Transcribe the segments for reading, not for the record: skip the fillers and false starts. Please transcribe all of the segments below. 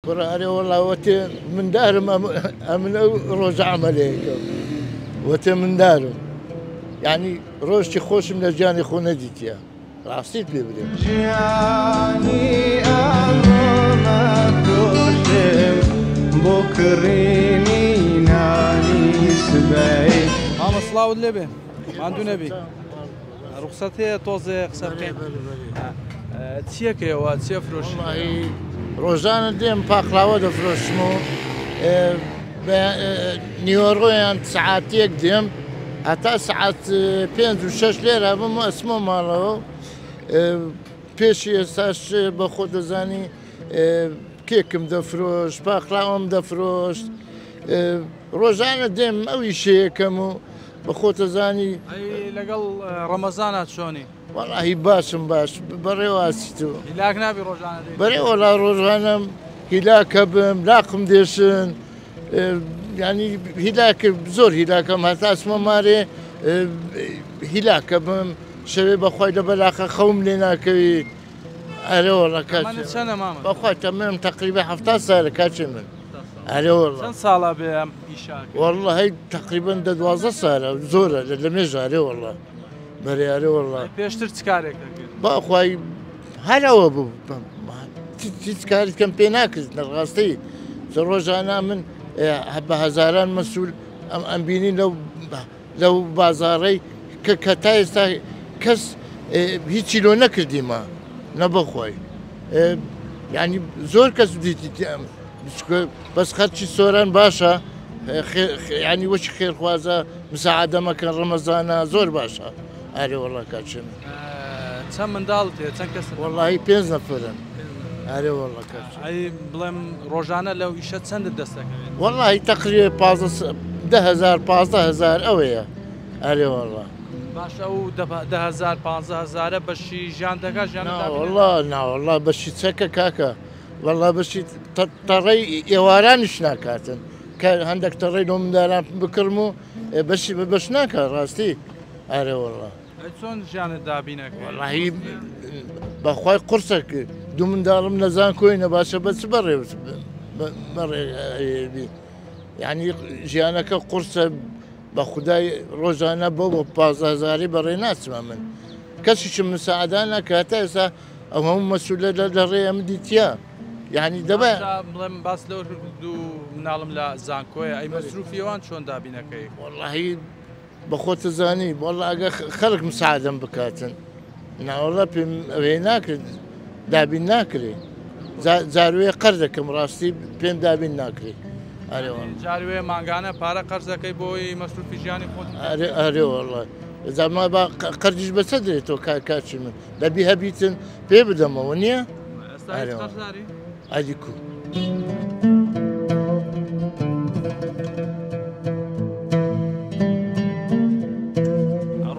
کوڕە ئەرێ وەڵا وەتێ مندارم، ئەمن ئەو ڕۆژە عەمەلەیەکەم وەتێ مندارم، یعنی ڕۆژی خۆشم لە ژیانی خۆ نەدیتیە، ڕاستیت پێ برێم. ژیانی ئەمڕۆمە فرۆشم بۆ کڕینی نانی سبەی. مامە سڵاوت لێبێ، ماندوو نەبی. ڕوخسەت هەیە تۆزێ قسە بکەین؟ چیەکەیەوە چیە فرۆشی؟ ڕۆژانە دێم پاقلاوە دەفرۆشم و نیوەڕۆیان سەعاتێک دێم هەتا سەعات 5 و 6 لێرە بم و ئەچمە ماڵەوە. پێشی ئێستاش بە خۆ دەزانی کێکم دەفرۆشت، پاقلاوەم دەفرۆشت. ڕۆژانە دێم ئەو ئیشەیەکەم و بە خۆتەزانی. لەگەڵ ڕەمەزانە چۆنی؟ وەڵاهی باشم، باش بەڕێواسیت و هیلاک نابی ڕۆژانە دێی؟ بەرێ وەڵا ڕۆژانەم هیلاکە بم، لاقم دێشن، ینی هیلاکە زۆر هیلاکەم، هەتا ئەچمە مارێ هیلاکە بم، شەوێ بەخوای لە بەلاقە خەوم لێ ناکەوی. ئەرێ وەڵا کاچێ چەنە مامە؟ بەخوای تەمەنم تەقریبا 70 سالە کاچێ من. ئەرێ وەڵا چەند ساڵە بێ ئەم ئیشاکە؟ وەڵڵاهی تەقریبا 12 سالە، زۆرە لە مێژە. ئەرێ وەڵا بەرێ، ئەرێ وەڵا. پێشتر چ کارێک دەکرد؟ بەخوای هەر ئەوە بوو، هیچ کارێکم پێ ناکرد ڕاستی. ڕۆژانە من بە هەزاران مەسوول ئەم بینی لەو بازاڕەی کە تا ئێستا کەس هیچی لۆ نەکردیمە نەبەخۆی. ینی زۆر کەس دیتی بەس خەرچی سۆران باشە، ینی وەچی خێرخوازە مساعدەمەکەن ڕەمەزانە زۆر باشە. ئەرێ وەڵا کاچێ من. چەند منداڵت هەیە؟ چەند کەس؟ وەڵاهی 5 نەفەرن. ئەرێ وەڵا کاچێ. ئەی بڵێم ڕۆژانە لەو ئیشە چەندت دەست دەکەوێت؟ وەڵاهی تەقریبا 10,000 15,000 ئەوەیە. ئەرێ وەڵا. باشە ئەو 10,000 15,000 بەشی ژیان دەکات؟ ژیان وەڵا ناوەڵا بەشی چەکە کاکە، وەڵا بەشی تەڕەی ئێوارانیش ناکاتن، کە هەندێک تەڕەی لۆ منداران بکڕم و بەشی بەش ناکات ڕاستی. ئەرێ وەڵا. چۆن ژیانت دابینەکەی؟ وەڵاهی بەخوای قورسە کرد، دوو منداڵم لە زانکۆینە، باشە بە چ بەڕێ بەڕێ، یعنی ژیانەکە قورسە بە خودای. ڕۆژانە بۆ بۆ 15,000 بەڕێ ناچمە من، کەسیشم مساعدە ناکە. هەتا ئێستا ئەو هەموو مەسوولە لە ڕێ ئەم دیتیە، یعنی دەبە بڵێم باس لەوە دوو مناڵم لە زانکۆیە، ئەی مەسروفی ئەوان چۆن دابینەکەی؟ وەڵاهی بە خۆتە زانی وەڵا ئەگە خەڵک مساعدەم بکاتن، ناوەڵا پێم ئەوێ ناکرد، دابین ناکرێ. جاروێ قەرزەکەم ڕاستی پێم دابین ناکرێ. ئەرێ وەڵا. جاروێ مانگانە پارە قەرزەکەی بۆی مەسروفی ژیانی خۆت؟ ئەرێ ئەرێ وەڵا. زما با قەرزیش بەچە درێتەوە کاچی من؟ دەبی هەبیتن پێ بدەمەوە نییە؟ ئێستا قەرزاری؟ ئەدی کو.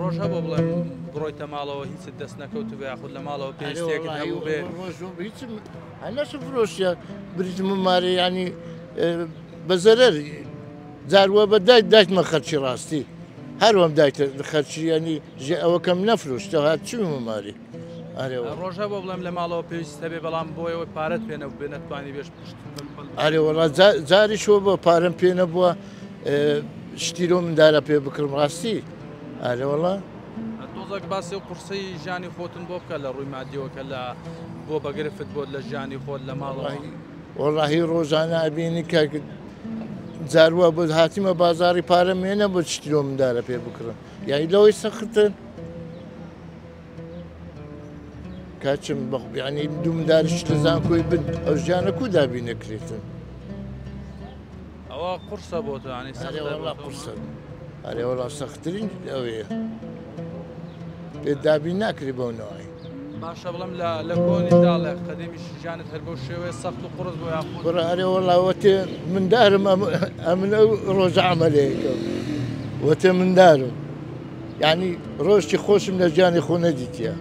ڕۆژ هەبوو بڵێم بڕۆیتە ماڵەوە هیچت دەست نەکەوت بێ، یاخود لە ماڵەوە پێویستێکت هەبوو بێ؟ هیچم هەنەش فرۆشیە بریتم مارێ، ینی بە زەرەر جاروە بە دایت دایتمە خەرچی ڕاستی، هەروەم دایتە خەرچی، ینی ئەوەکەم نەفرۆشتەوە هات چوومە ماری. ئەرێ وەڵا. ڕۆژ هەبوو بڵێم لە ماڵەوە پێویست هەبێ بەڵام بۆ ئەوەی پارەت پێ نەبوو بێ نەتوانی بێش پشت؟ ئەرێ وەڵا جاریشەوە بۆ پارەم پێ نەبووە شتی لۆ مندارە پێ بکڕم ڕاستی. ئەرێ وەڵا. تۆزێک باسی و قورسەی ژیانی خۆتن بۆ بکە لە ڕووی مادیەوە کە لە بۆ بەگرفت بۆت لە ژیانی خۆت لە ماڵەوە. وەڵاهی ڕۆژانە ئەبینی کە جاروە بۆ هاتیمە بازاری پارەم مێنە بۆ شتی لۆ مندارە پێ بکڕم، یعنی لەوەی سەختن کاچم ینی دوو منداریش لە زانکۆی بن، ئەو ژیانە کو دابین نەکرێتن؟ ئەوە قورسە بۆ تۆ، ینی ئەرێ وەڵا قورسە. ئەرێ وەڵا سەختترین ئەوەیە پێ دابین ناکرێ بەو نەوەی. باشە بڵێم لە کۆنیشدا لە قەدیمیش ژیانت هەر بەو شێوەیە سەخت و قورس بۆ یاخود؟ کوڕە ئەرێ وەڵا وەتێ مندارم، ئەمن ئەو ڕۆژە عەمەلەیەکەم وەتێ مندارم، یعنی ڕۆژی خۆشم لە ژیانی خۆ نەدیتیە.